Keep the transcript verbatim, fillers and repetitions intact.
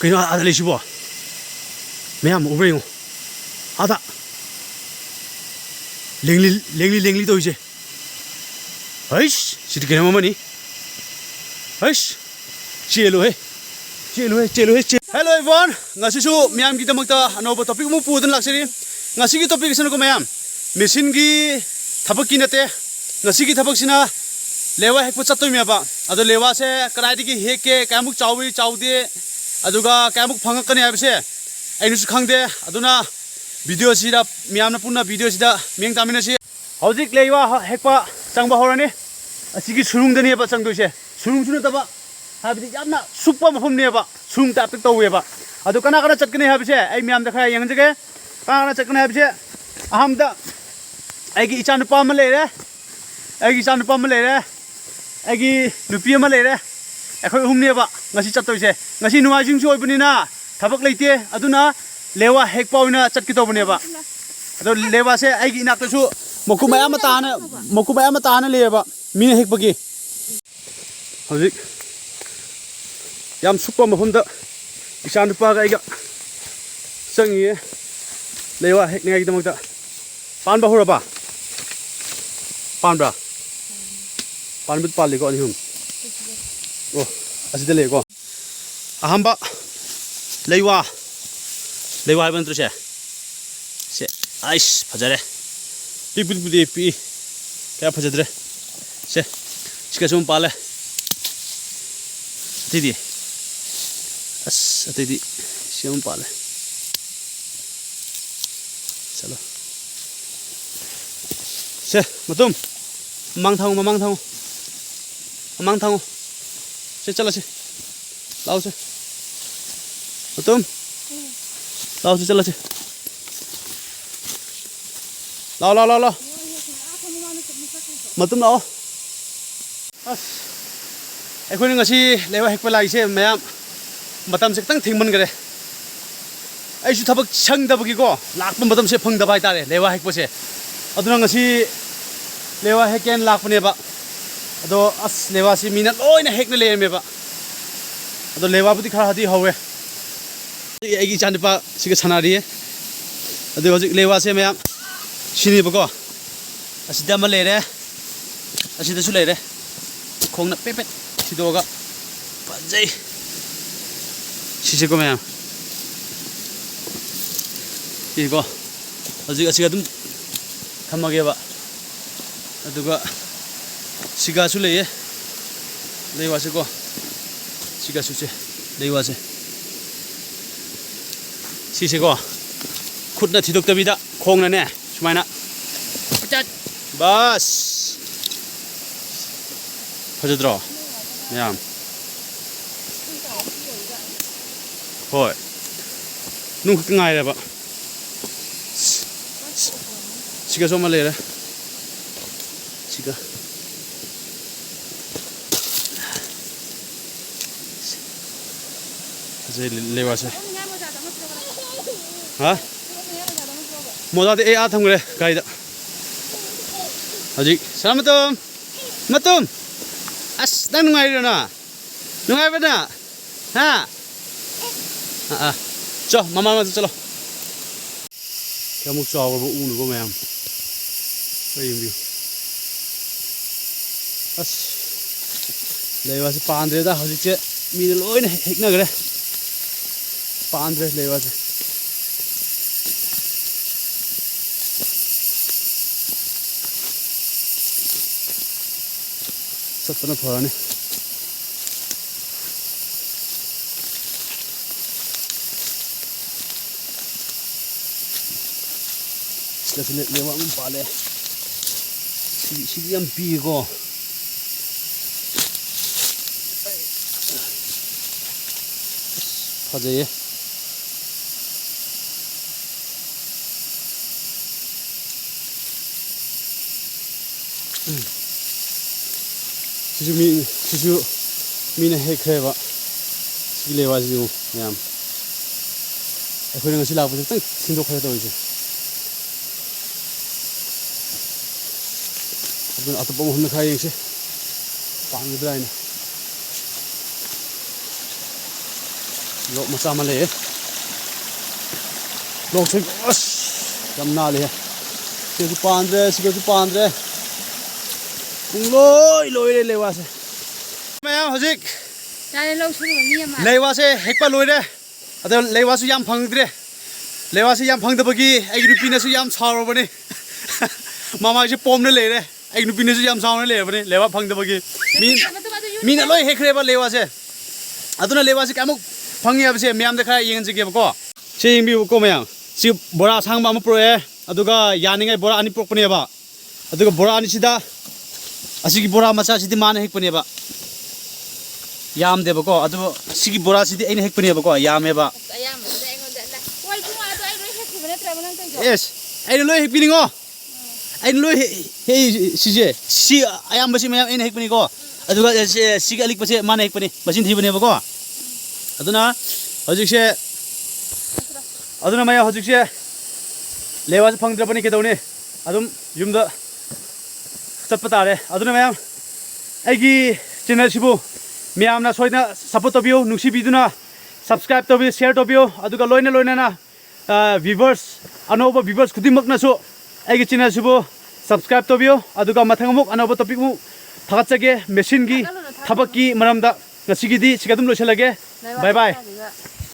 ꯀꯩꯅꯣ ꯑꯥꯗ ꯂꯩꯁꯤꯕꯣ? ꯃꯌꯥꯝ ꯎꯕ꯭ꯔꯥ ꯌꯦꯡꯉꯣ꯫ ꯑꯥꯗ꯫ ꯂꯦꯡꯂꯤ, ꯂꯦꯡꯂꯤ, ꯂꯦꯡꯂꯤ ꯇꯧꯔꯤꯁꯦ꯫ ꯍꯩꯁ! ꯁꯤꯗꯤ ꯀꯩꯅꯣꯝ ꯑꯃꯅꯤ꯫ ꯍꯩꯁ! ꯆꯦꯜꯂꯨꯍꯦ꯫ ꯆꯦꯜꯂꯨꯍꯦ, ꯆꯦꯜꯂꯨꯍꯦ, ꯆꯦꯜ-, Hello everyone! ꯉꯁꯤꯁꯨ ꯃꯌꯥꯝꯒꯤꯗꯃꯛꯇ ꯑꯅꯧꯕ topic ꯑꯃ ꯄꯨꯗꯨꯅ ꯂꯥꯛꯆꯔꯤ꯫ ꯉꯁꯤꯒꯤ topic ꯑꯁꯤꯅꯀꯣ ꯃꯌꯥꯝ, ꯃꯦꯆꯤꯟꯒꯤ ꯊꯕꯛꯀꯤ ꯅꯠꯇꯦ꯫ ꯉꯁꯤꯒꯤ ꯊꯕꯛꯁꯤꯅ ꯂꯩꯋꯥ ꯍꯦꯛꯄ ꯆꯠꯇꯣꯏꯅꯦꯕ꯫ ꯑꯗꯣ ꯂꯩꯋꯥꯁꯦ ꯀꯗꯥꯏꯗꯒꯤ ꯍꯦꯛꯀꯦ, ꯀꯌꯥꯃꯨꯛ ꯆꯥꯎꯏ, ꯆꯥꯎꯗꯦ, ꯑꯗꯨꯒ ꯀꯌꯥꯃꯨꯛ ꯐꯪꯉꯛꯀꯅꯤ ꯍꯥꯏꯕꯁꯦ ꯑꯩꯅꯁꯨ ꯈꯪꯗꯦ꯫ ꯑꯗꯨꯅ video ꯁꯤꯗ ꯃꯤꯌꯥꯝꯅ ꯄꯨꯟꯅ video ꯁꯤꯗ ꯃꯤꯠꯌꯦꯡ ꯇꯥꯃꯤꯟꯅꯁꯤ꯫ ꯍꯧꯖꯤꯛ ꯂꯩꯋꯥ ꯍ-, ꯍꯦꯛꯄ ꯆꯪꯕ ꯍꯧꯔꯅꯤ꯫ ꯑꯁꯤꯒꯤ ꯁꯨꯔꯨꯡꯗꯅꯦꯕ ꯆꯪꯗꯣꯏꯁꯦ꯫ ꯁꯨꯔꯨꯡꯁꯨ ꯅꯠꯇꯕ, ꯍꯥꯏꯕꯗꯤ ꯌꯥꯝꯅ ꯁꯨꯞꯄ ꯃꯐꯝꯅꯦꯕ꯫ ꯁꯨꯔꯨꯡ type ꯇ ꯇꯧꯋꯦꯕ꯫ ꯑꯗꯣ ꯀꯅꯥ ꯀꯅꯥ ꯆꯠꯀꯅꯤ ꯍꯥꯏꯕꯁꯦ ꯑꯩ ꯃꯌꯥꯝꯗ ꯈꯔ ꯌꯦꯡꯍꯟꯖꯒꯦ꯫ ꯀꯅꯥ ꯀꯅꯥ ꯆꯠꯀꯅꯤ ꯍꯥꯏꯕꯁꯦ, ꯑꯍꯥꯟꯕꯗ ꯑꯩꯒꯤ ꯏꯆꯥꯅꯨꯄꯥ ꯑꯃ ꯂꯩꯔꯦ, ꯑꯩꯒꯤ ꯏꯆꯥꯅꯨꯄꯥ ꯑꯃ ꯂꯩꯔꯦ, ꯑꯩꯒꯤ ꯅꯨꯄꯤ ꯑꯃ ꯂꯩꯔꯦ꯫ ꯑꯩꯈꯣꯏ ꯑꯍꯨꯝꯅꯦꯕ ꯉꯁꯤ ꯆꯠꯇꯣꯏꯁꯦ꯫ ꯉꯁꯤ ꯅꯣꯡꯃꯥꯏꯖꯤꯡꯁꯨ ꯑꯣꯏꯕꯅꯤꯅ ꯊꯕꯛ ꯂꯩꯇꯦ, ꯑꯗꯨꯅ ꯂꯩꯋꯥ ꯍꯦꯛꯄ ꯑꯣꯏꯅ ꯆꯠꯀꯦ ꯇꯧꯕꯅꯦꯕ꯫ ꯑꯗꯣ ꯂꯩꯋꯥꯁꯦ ꯑꯩꯒꯤ ꯏꯅꯥꯛꯇꯁꯨ ꯃꯀꯨꯞ ꯃꯌꯥꯝ ꯑꯃ ꯇꯥꯅ, ꯃꯀꯨꯞ ꯃꯌꯥꯝ ꯑꯃ ꯇꯥꯅ ꯂꯩꯌꯦꯕ, ꯃꯤꯅ ꯍꯦꯛꯄꯒꯤ꯫ ꯍꯧꯖꯤꯛ ꯌꯥꯝ ꯁꯨꯞꯄ ꯃꯐꯝꯗ ꯏꯆꯥ ꯅꯨꯄꯥꯒ ꯑꯩꯒ ꯆꯪꯉꯤꯌꯦ ꯂꯩꯋꯥ ꯍꯦꯛꯅꯤꯡꯉꯥꯏꯒꯤꯗꯃꯛꯇ꯫ ꯄꯥꯟꯕ ꯍꯧꯔꯕ? ꯄꯥꯟꯕ꯭ꯔꯥ? ꯄꯥꯟꯕ ꯄꯥꯜꯂꯤꯀꯣ, ꯑꯅꯤ ꯑꯍꯨꯝ꯫ ꯑꯣ, ꯑꯁꯤꯗ ꯂꯩꯀꯣ꯫ ꯑꯍꯥꯟꯕ ꯂꯩꯋꯥ, ꯂꯩꯋꯥ ꯍꯥꯏꯕ ꯅꯠꯇ꯭ꯔꯣ ꯁꯦ? ꯁꯦ, ꯑꯩꯁ, ꯐꯖꯔꯦ꯫ ꯄꯤꯛꯄꯨꯗꯤ ꯄꯤꯛꯏ, ꯀꯌꯥ ꯐꯖꯗ꯭ꯔꯦ꯫ ꯁꯦ, ꯁꯤꯒꯁꯨ ꯑꯃ ꯄꯥꯜꯂꯦ꯫ ꯑꯇꯩꯗꯤ? ꯑꯁ, ꯑꯇꯩꯗꯤ ꯁꯤ ꯑꯃ ꯄꯥꯜꯂꯦ꯫ ꯆꯠꯂꯣ꯫ ꯁꯦ, ꯃꯇꯨꯝ꯫ ꯃꯃꯥꯡ ꯊꯥꯡꯉꯨ, ꯃꯃꯥꯡ ꯊꯥꯡꯉꯨ꯫ ꯃꯃꯥꯡ ꯊꯥꯡꯉꯨ꯫ ꯁꯦ, ꯆꯠꯂꯁꯤ꯫ ꯂꯥꯛꯑꯣꯁꯦ꯫ ꯃꯇꯨꯝ꯫ ꯂꯥꯛꯑꯣꯁꯦ, ꯆꯠꯂꯁꯦ꯫ ꯂꯥꯛꯑꯣ, ꯂꯥꯛꯑꯣ, ꯂꯥꯛꯑꯣ, ꯂꯥꯛꯑꯣ꯫ ꯃꯇꯨꯝ ꯂꯥꯛꯑꯣ꯫ ꯑꯁ, ꯑꯩꯈꯣꯏꯅ ꯉꯁꯤ ꯂꯩꯋꯥ ꯍꯦꯛꯄ ꯂꯥꯛꯏꯁꯦ ꯃꯌꯥꯝ, ꯃꯇꯝꯁꯦ ꯈꯤꯇꯪ ꯊꯦꯡꯃꯟꯈ꯭ꯔꯦ꯫ ꯑꯩꯁꯨ ꯊꯕꯛ ꯁꯪꯗꯕꯒꯤꯀꯣ, ꯂꯥꯛꯄ ꯃꯇꯝꯁꯦ ꯐꯪꯗꯕ ꯍꯥꯏꯇꯥꯔꯦ, ꯂꯩꯋꯥ ꯍꯦꯛꯄꯁꯦ꯫ ꯑꯗꯨꯅ ꯉꯁꯤ ꯂꯩꯋꯥ ꯍꯦꯛꯀꯦꯅ ꯂꯥꯛꯄꯅꯦꯕ꯫ ꯑꯗꯣ ꯑꯁ, ꯂꯩꯋꯥꯁꯤ ꯃꯤꯅ ꯂꯣꯏꯅ ꯍꯦꯛꯅ ꯂꯩꯔꯝꯃꯦꯕ꯫ ꯑꯗꯣ ꯂꯩꯋꯥꯕꯨꯗꯤ ꯈꯔꯗꯤ ꯍꯧꯋꯦ꯫ ꯑꯩꯒꯤ ꯏꯆꯥꯅꯨꯄꯥ ꯁꯤꯒ ꯁꯥꯟꯅꯔꯤꯌꯦ꯫ ꯑꯗꯨꯒ ꯍꯧꯖꯤꯛ ꯂꯩꯋꯥꯁꯦ ꯃꯌꯥꯝ ꯁꯤꯅꯦꯕꯀꯣ꯫ ꯑꯁꯤꯗ ꯑꯃ ꯂꯩꯔꯦ, ꯑꯁꯤꯗꯁꯨ ꯂꯩꯔꯦ꯫ ꯈꯣꯡꯅ ꯄꯦꯠ ꯄꯦꯠ ꯊꯤꯗꯣꯛꯑꯒ ꯐꯖꯩ꯫ ꯁꯤꯁꯦꯀꯣ ꯃꯌꯥꯝ, ꯁꯤꯀꯣ꯫ ꯍꯧꯖꯤꯛ ꯑꯁꯤꯒ ꯑꯗꯨꯝ ꯊꯝꯃꯒꯦꯕ꯫ ꯑꯗꯨꯒ ꯁꯤꯒꯥꯁꯨ ꯂꯩꯌꯦ, ꯂꯩꯋꯥꯁꯦꯀꯣ꯫ ꯁꯤꯒꯥꯁꯨꯁꯦ, ꯂꯩꯋꯥꯁꯦ꯫ ꯁꯤꯁꯦꯀꯣ, ꯈꯨꯠꯅ ꯊꯤꯗꯣꯛꯇꯕꯤꯗ ꯈꯣꯡꯅꯅꯦ ꯁꯨꯃꯥꯏꯅ꯫ ꯕꯁ! ꯐꯖꯗ꯭ꯔꯣ ꯃꯌꯥꯝ? ꯍꯣꯏ, ꯅꯨꯡ ꯈꯛꯇ ꯉꯥꯏꯔꯦꯕ꯫ ꯁꯤꯒꯁꯨ ꯑꯃ ꯂꯩꯔꯦ꯫ ꯁꯤꯒ꯫ ꯐꯖꯩ ꯂꯩꯋꯥꯁꯦ꯫ ꯍꯥ? ꯃꯣꯖꯥꯗꯤ ꯑꯩ ꯑꯥ ꯊꯝꯈ꯭ꯔꯦ ꯒꯥꯔꯤꯗ꯫ ꯍꯧꯖꯤꯛ ꯁꯅꯥꯃꯇꯣꯝ! ꯃꯇꯣꯝ! ꯑꯁ, ꯅꯪ ꯅꯨꯡꯉꯥꯏꯔꯤꯔꯣ ꯅꯪ? ꯅꯨꯡꯉꯥꯏꯕ꯭ꯔꯥ ꯅꯪ? ꯍꯥ? ꯑꯥ, ꯑꯥ꯫ ꯆꯣ, ꯃꯃꯥ ꯃꯅꯥꯛꯇ ꯆꯠꯂꯣ꯫ ꯀꯌꯥꯃꯨꯛ ꯆꯥꯎꯔꯕ ꯎꯅꯣꯀꯣ ꯃꯌꯥꯝ꯫ ꯍꯣꯏ, ꯌꯦꯡꯕꯤꯌꯨ꯫ ꯑꯁ, ꯂꯩꯋꯥꯁꯦ ꯄꯥꯟꯗ꯭ꯔꯦꯗ ꯍꯧꯖꯤꯛꯁꯦ꯫ ꯃꯤꯅ ꯂꯣꯏꯅ ꯍꯦꯛꯅꯈ꯭ꯔꯦ꯫ ꯄꯥꯟꯗ꯭ꯔꯦ ꯂꯩꯋꯥꯁꯦ꯫ ꯆꯠꯄꯅ ꯐꯔꯅꯤ꯫ ꯁꯤꯗꯁꯨ ꯂꯦ-, ꯂꯩꯕꯥꯛ ꯑꯃ ꯄꯥꯜꯂꯦ꯫ ꯁꯤ, ꯁꯤꯗꯤ ꯌꯥꯝ ꯄꯤꯌꯦꯀꯣ꯫ ꯐꯖꯩꯌꯦ꯫ ꯎꯝ꯫ ꯁꯤꯁꯨ ꯃꯤ, ꯁꯤꯁꯨ ꯃꯤꯅ ꯍꯦꯛꯈ꯭ꯔꯦꯕ꯫ ꯁꯤꯒꯤ ꯂꯩꯋꯥꯁꯤꯁꯨ ꯃꯌꯥꯝ꯫ ꯑꯩꯈꯣꯏꯅ ꯉꯁꯤ ꯂꯥꯛꯄꯁꯦ ꯈꯤꯇꯪ ꯊꯦꯡꯗꯣꯛꯈ꯭ꯔꯦ ꯇꯧꯔꯤꯁꯦ꯫ ꯑꯗꯨꯅ ꯑꯇꯣꯞꯄ ꯃꯐꯝꯗ ꯈꯔ ꯌꯦꯡꯁꯤ꯫ ꯄꯥꯟꯒꯗ꯭ꯔꯥ ꯍꯥꯏꯅ꯫ ꯂꯣꯛ ꯃꯆꯥ ꯑꯃ ꯂꯩꯌꯦ꯫ ꯂꯣꯛꯁꯦ ꯑꯁ ꯌꯥꯝ ꯅꯥꯜꯂꯤꯍꯦ꯫ ꯁꯤꯒꯁꯨ ꯄꯥꯟꯗ꯭ꯔꯦ, ꯁꯤꯒꯁꯨ ꯄꯥꯟꯗ꯭ꯔꯦ꯫ ꯄꯨꯡꯂꯣꯏ ꯂꯣꯏꯔꯦ ꯂꯩꯋꯥꯁꯦ꯫ ꯃꯌꯥꯝ ꯍꯧꯖꯤꯛ ꯌꯥꯔꯦ, ꯂꯧ ꯁꯨꯔꯨꯕ ꯃꯤ ꯑꯃ꯫ ꯂꯩꯋꯥꯁꯦ ꯍꯦꯛꯄ ꯂꯣꯏꯔꯦ꯫ ꯑꯗꯣ ꯂꯩꯋꯥꯁꯨ ꯌꯥꯝ ꯐꯪꯗ꯭ꯔꯦ꯫ ꯂꯩꯋꯥꯁꯦ ꯌꯥꯝ ꯐꯪꯗꯕꯒꯤ ꯑꯩꯒꯤ ꯅꯨꯄꯤꯅꯁꯨ ꯌꯥꯝ ꯁꯥꯎꯔꯕꯅꯤ꯫ ꯃꯃꯥꯏꯁꯦ ꯄꯣꯝꯅ ꯂꯩꯔꯦ꯫ ꯑꯩꯒꯤ ꯅꯨꯄꯤꯅꯁꯨ ꯌꯥꯝ ꯁꯥꯎꯅ ꯂꯩꯔꯕꯅꯤ ꯂꯩꯋꯥ ꯐꯪꯗꯕꯒꯤ꯫ ꯃꯤ, ꯃꯤꯅ ꯂꯣꯏ ꯍꯦꯛꯈ꯭ꯔꯦꯕ ꯂꯩꯋꯥꯁꯦ꯫ ꯑꯗꯨꯅ ꯂꯩꯋꯥꯁꯦ ꯀꯌꯥꯃꯨꯛ ꯐꯪꯉꯤ ꯍꯥꯏꯕꯁꯦ ꯃꯌꯥꯝꯗ ꯈꯔ ꯌꯦꯡꯍꯟꯖꯒꯦꯕꯀꯣ꯫ ꯁꯤ ꯌꯦꯡꯕꯤꯌꯨꯀꯣ ꯃꯌꯥꯝ꯫ ꯁꯤ ꯕꯣꯔꯥ ꯑꯁꯥꯡꯕ ꯑꯃ ꯄꯨꯔꯛꯑꯦ, ꯑꯗꯨꯒ ꯌꯥꯅꯤꯡꯉꯥꯏ ꯕꯣꯔꯥ ꯑꯅꯤ ꯄꯨꯔꯛꯄꯅꯦꯕ꯫ ꯑꯗꯨꯒ ꯕꯣꯔꯥ ꯑꯅꯤꯁꯤꯗ ꯑꯁꯤꯒꯤ ꯕꯣꯔꯥ ꯃꯆꯥꯁꯤꯗꯤ ꯃꯥꯅ ꯍꯦꯛꯄꯅꯦꯕ꯫ ꯌꯥꯝꯗꯦꯕꯀꯣ, ꯑꯗꯨ ꯁꯤꯒꯤ ꯕꯣꯔꯥꯁꯤꯗꯤ ꯑꯩꯅ ꯍꯦꯛꯄꯅꯦꯕꯀꯣ, ꯌꯥꯝꯃꯦꯕ꯫ ꯑꯌꯥꯝꯕꯗ ꯑꯩꯉꯣꯟꯗ ꯑꯦꯁ, ꯑꯩꯅ ꯂꯣꯏ ꯍꯦꯛꯄꯤꯅꯤꯉꯣ꯫ ꯑꯩꯅ ꯂꯣꯏ ꯍꯦꯛ-, ꯍꯦꯛ-, ꯁꯤꯁꯦ, ꯁꯤ ꯑꯌꯥꯝꯕꯁꯤ ꯃꯌꯥꯝ ꯑꯩꯅ ꯍꯦꯛꯄꯅꯤꯀꯣ꯫ ꯑꯗꯨꯒ ꯁꯤ, ꯁꯤꯒꯤ ꯑꯂꯤꯛꯄꯁꯦ ꯃꯥꯅ ꯍꯦꯛꯄꯅꯤ, ꯃꯆꯤꯟ ꯊꯤꯕꯅꯦꯕꯀꯣ꯫ ꯑꯗꯨꯅ ꯍꯧꯖꯤꯛꯁꯦ, ꯑꯗꯨꯅ ꯃꯌꯥꯝ ꯍꯧꯖꯤꯛꯁꯦ ꯂꯩꯋꯥꯁꯨ ꯐꯪꯗ꯭ꯔꯕꯅꯤ, ꯀꯩꯗꯧꯅꯤ? ꯑꯗꯨꯝ ꯌꯨꯝꯗ ꯆꯠꯄ ꯇꯥꯔꯦ꯫ ꯑꯗꯨꯅ ꯃꯌꯥꯝ, ꯑꯩꯒꯤ ꯆꯦꯅꯦꯜꯁꯤꯕꯨ ꯃꯌꯥꯝꯅ ꯁꯣꯏꯗꯅ ꯁꯞꯄꯣꯔꯠ ꯇꯧꯕꯤꯌꯨ, ꯅꯨꯡꯁꯤꯕꯤꯗꯨꯅ ꯁꯕꯁꯀ꯭ꯔꯥꯏꯕ ꯇꯧꯕꯤꯌꯨ, ꯁꯤꯌꯔ ꯇꯧꯕꯤꯌꯨ, ꯑꯗꯨꯒ ꯂꯣꯏꯅ ꯂꯣꯏꯅꯅ, ꯑ, ꯚ꯭ꯌꯨꯋꯔꯁ, ꯑꯅꯧꯕ ꯚ꯭ꯌꯨꯋꯔꯁ ꯈꯨꯗꯤꯡꯃꯛꯅꯁꯨ ꯑꯩꯒꯤ ꯆꯦꯅꯦꯜꯁꯤꯕꯨ ꯁꯕꯁꯀ꯭ꯔꯥꯏꯕ ꯇꯧꯕꯤꯌꯨ, ꯑꯗꯨꯒ ꯃꯊꯪ ꯑꯃꯨꯛ ꯑꯅꯧꯕ ꯇꯣꯄꯤꯛ ꯑꯃꯨꯛ ꯊꯥꯒꯠꯆꯒꯦ꯫ ꯃꯦꯁꯤꯟꯒꯤ ꯊꯕꯛꯀꯤ ꯃꯔꯝꯗ ꯉꯁꯤꯒꯤꯗꯤ ꯁꯤꯒ ꯑꯗꯨꯝ ꯂꯣꯏꯁꯤꯜꯂꯒꯦ꯫ ꯕꯥꯏ ꯕꯥꯏ꯫